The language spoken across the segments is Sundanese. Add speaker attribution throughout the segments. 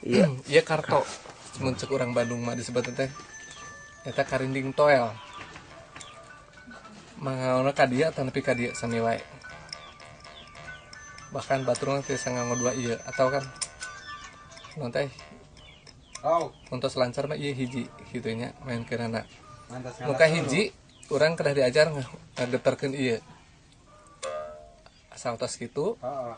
Speaker 1: Iya.
Speaker 2: Iya karto. Mun cek urang Bandung mah disebut teh eta karinding toel. Mangaona ka dieu atanapi ka dieu sami wae. Bahkan batur mah tiasa nganggo dua ieu atau kan naon teh?
Speaker 3: Oh,
Speaker 2: Untuk lancar mah ieu hiji kitu nya mainkeunana.
Speaker 3: mantas.
Speaker 2: Nu kahiji urang kedah diajar ngageterkeun ieu. Asal tos kitu
Speaker 3: Heeh.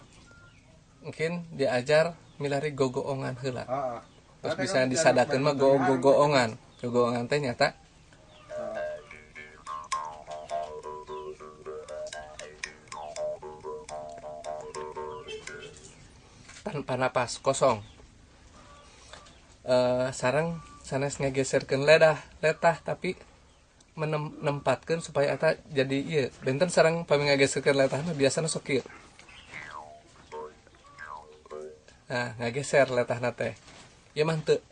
Speaker 2: mungkin diajar milari gogoongan heula.
Speaker 3: Heeh.
Speaker 2: Terus bisa disadakeun mah gogoongan. Gogoongan teh nyata tanpa napas kosong. Sareng sanes ngageserkeun letah tapi menempatkeun supaya eta jadi ieu. Benten sareng pami ngageserkeun letah mah biasana sok kieu. Nah, ngageser letahna teh. Ieu mah henteu.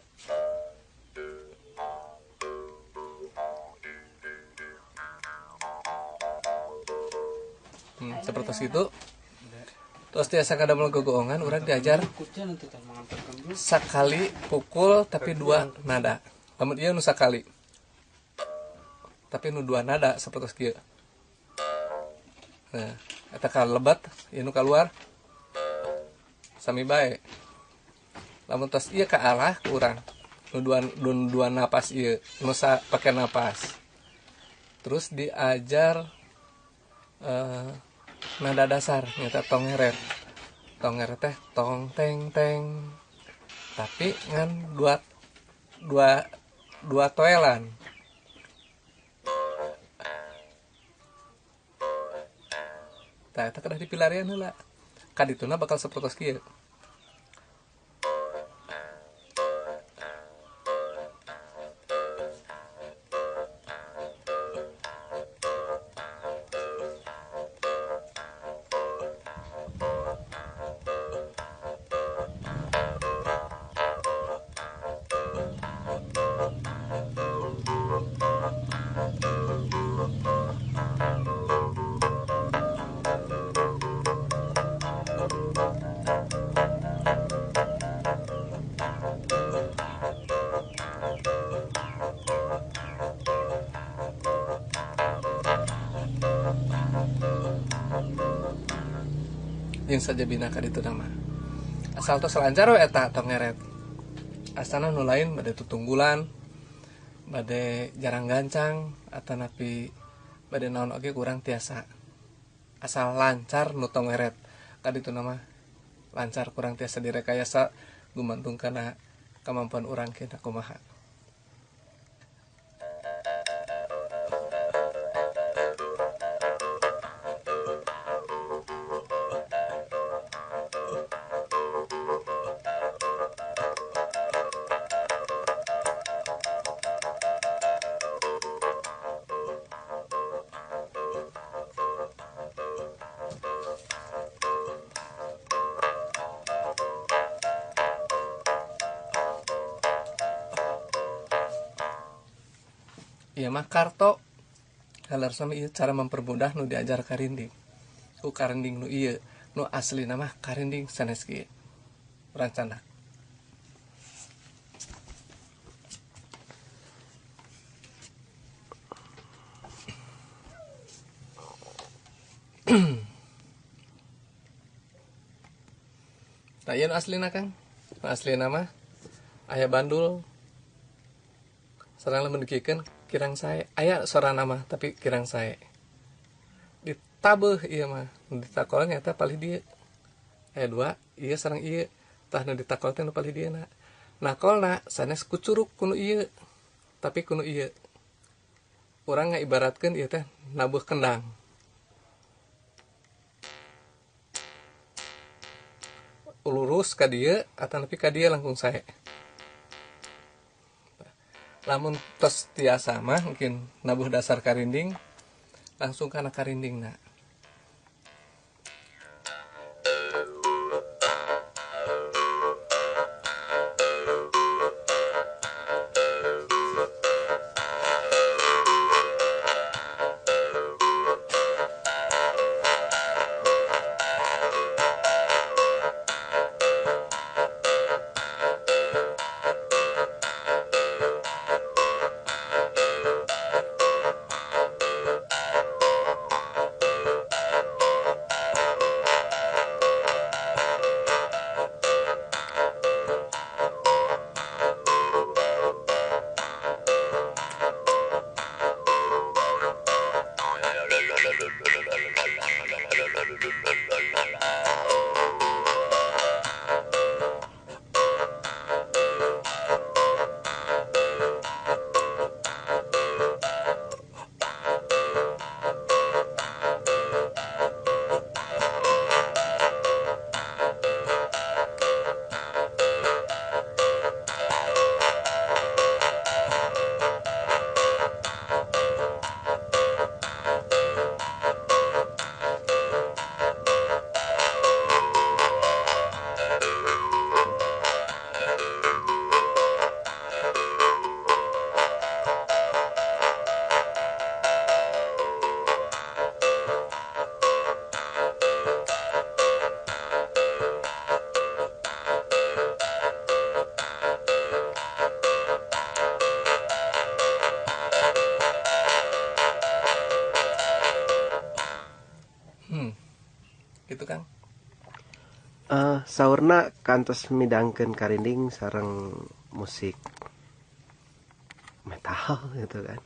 Speaker 2: Seperti itu. Terus tiasa kadamel gogoongan urang diajar sakali pukul tapi dua nada. Lamun ieu nu sakali. Tapi nu dua nada sapertos kieu. Nah, eta kalebat ieu nu kaluar sami bae. Lamun tos ieu ka arah ku urang nu dua napas ieu nu pake napas. Terus diajar nada dasar nyata tongeret. Tongeret teh tong teng teng. Tapi ngan dua toelan. Tah eta kedah dipilarian heula. Kadituna bakal sapertos kieu. Jeung sajabina ka ditu mah. Asal tos lancar we eta tongeret. Asana nu lain bade tutunggulan, bade jarang gancang atanapi bade naon oge kurang tiasa. Asal lancar nu tongeret ka ditu mah lancar kurang tiasa direkayasa gumantung kana kemampuan urang kieu kumaha. Iya mah karto halar sami ieu cara mempermudah nu diajar karinding. Ku karinding nu ieu, nu asli nama karinding sanes kieu. Urang candak. Tah ieu nu aslina Kang. Nu aslina mah aya bandul. Sareng lamun dikiekeun kirang sae. Aya sora nama tapi kirang sae. Ditabeuh ieu mah. Nu ditakol nyata palih dieu. Aya dua, ieu sareng ieu. Tah nu ditakol teh nu palih dieu na. Nakolna sanes kucuruk kuno ieu. Tapi kuno ieu. Urang ngaibaratkeun ieu teh nabuh kendang. Lurus ka dieu atanapi ka dieu langkung sae. Lamun tos tiasa mah mungkin nabuh dasar karinding langsung kana karindingna.
Speaker 1: Saurna kantos midangkeun karinding sareng musik metal gitu kan.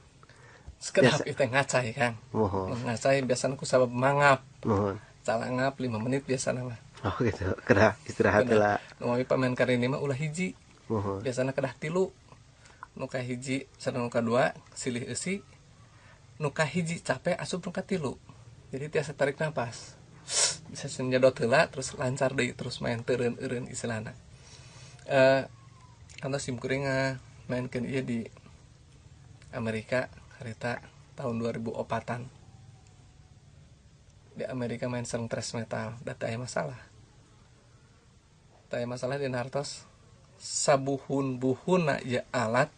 Speaker 2: Sekedap itu ngacai Kang.
Speaker 1: Mohon.
Speaker 2: Ngacai biasanya ku sabab mangap.
Speaker 1: Mohon.
Speaker 2: Calangap 5 menit biasana mah.
Speaker 1: Oh gitu. Kedah istirahat heula.
Speaker 2: Nu mami pamain karinding mah ulah hiji.
Speaker 1: Mohon.
Speaker 2: Biasana kedah 3. Nu kahiji sareng nu kadua silih eusi. Nu kahiji capek asup nu katilu. Jadi tiasa tarik napas. Bisa nyedot heula terus lancar deui terus main teureun-eureun istilahna. Kantos sim kuring mainkeun ieu di Amerika harita tahun 2004-an. Di Amerika main sareng thrash metal, da teu aya masalah. Teu aya masalah di hartos sabuhun-buhunna ieu alat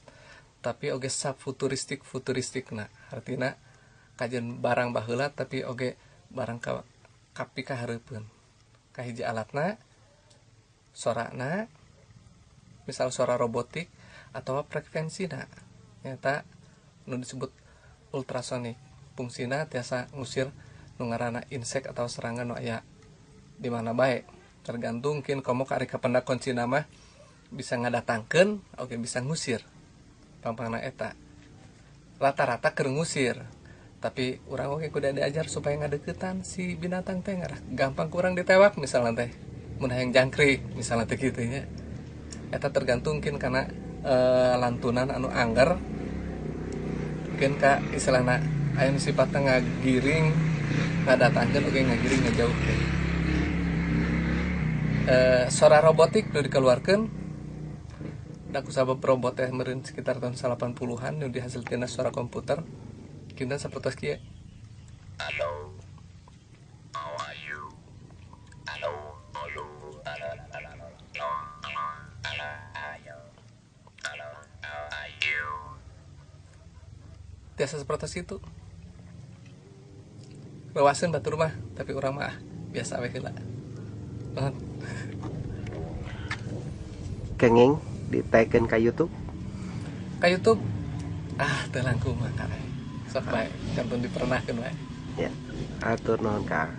Speaker 2: tapi oge safuturistik-futuristikna. Artina kajen barang baheula tapi oge barang kapi kahareupeun. Kahiji alatna, sorana, misal suara robotik atau frekuensina nyata nu disebut ultrasonik. Fungsina tiasa ngusir nu ngaranna insek atau serangga nu aya di mana bae. Tergantung kin komo ka ari kapendak kuncina mah bisa ngadatangkeun oge bisa ngusir. Pangpangna eta rata-rata keur ngusir, tapi urang oge kudu diajar supaya ngadeukeutan si binatang teh ngarah gampang kurang ditewak misalnya teh mun hayang jangkrik misalnya teh kitu nya. Eta tergantung kin kana lantunan anu angger mungkin ka istilahna aya nu sifatna ngagiring ngadatangkeun oge ngagiring ngajauhkeun. Suara robotik nu dikeluarkeun da kusabab robot teh meureun sekitar tahun 80-an nu dihasilkeun suara komputer kinten sapertos kieu.
Speaker 4: Hello. How are you? Hello. Hello. Hello. Hello. Hello. Hello. Hello. How are you?
Speaker 2: Tiasa seperti itu. Rewaseun batur mah, tapi urang mah biasa we heula.
Speaker 1: Kenging ditekeun ka YouTube?
Speaker 2: Ka YouTube? Ah, teu langkung mah karek. Sok bae, kantun dipernahkeun bae.
Speaker 1: Ya, atur nuhun Kang.